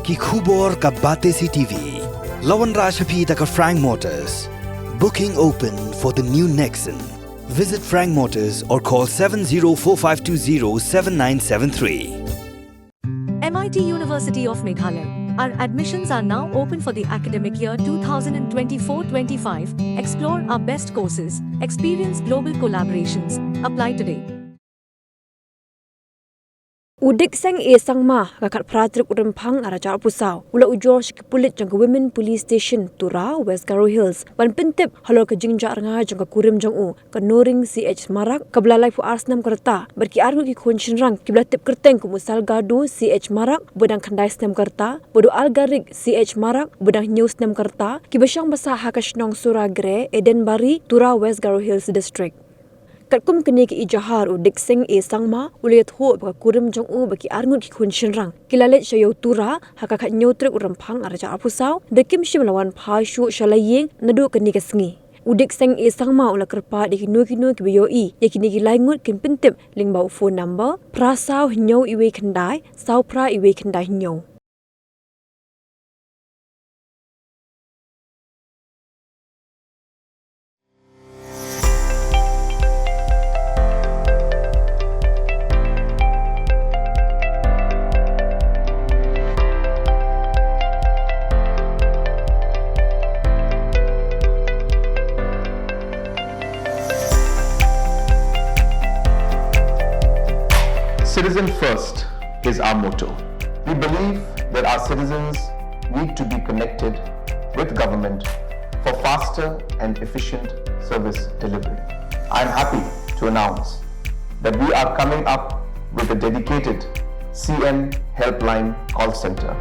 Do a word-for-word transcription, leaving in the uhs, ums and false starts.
Ki khubor ka Batesi TV. La wanrah sha phi da ka Frank Motors. Booking open for the new Nexon. Visit Frank Motors or call seven zero four five two zero seven nine seven three. M I T University of Meghalaya. Our admissions are now open for the academic year twenty twenty-four twenty-five. Explore our best courses, experience global collaborations. Apply today. U Dickseng A Sangma, ka khatphra tarik u Rymphang arhajar arphew saw, u la ujor sha ki pulit jong ka Women Police Station, Tura, West Garo Hills, ban pyntip halor ka jingjah rngai jong ka kurim jong u, ka Noring C H Marak, kaba laiphew ar snem ka rta, bad ki arngut ki khun shynrang kiba la tip kyrteng kum u Salgado C H Marak, uba dang khyndai snem ka rta, bad u Algarik C H Marak, uba dang hynñiew snem ka rta, kiba shong ba sah ha ka shnong Suragre, Edenbari, Tura, West Garo Hills District. Katkum kane ka ijahar, u Dickseng A Sangma u la ïathuh ba ka kurim jong u bad ki arngut ki khun shynrang ki la leit sha ïew Tura ha ka khathynñiew tarik u Rymphang arhajar arphew saw, da kim shym la wan phai shuh sha la ïing naduh kane ka sngi. U Dickseng A Sangma u la kyrpad ïa kino kino kiba ïohi ïa kine ki lai ngut kin pyntip lyngba u phone number phra saw hynñiew iwei khyndai saw phra iwei khyndai hynñiew. Citizen first is our motto. We believe that our citizens need to be connected with government for faster and efficient service delivery. I am happy to announce that we are coming up with a dedicated C M Helpline call center.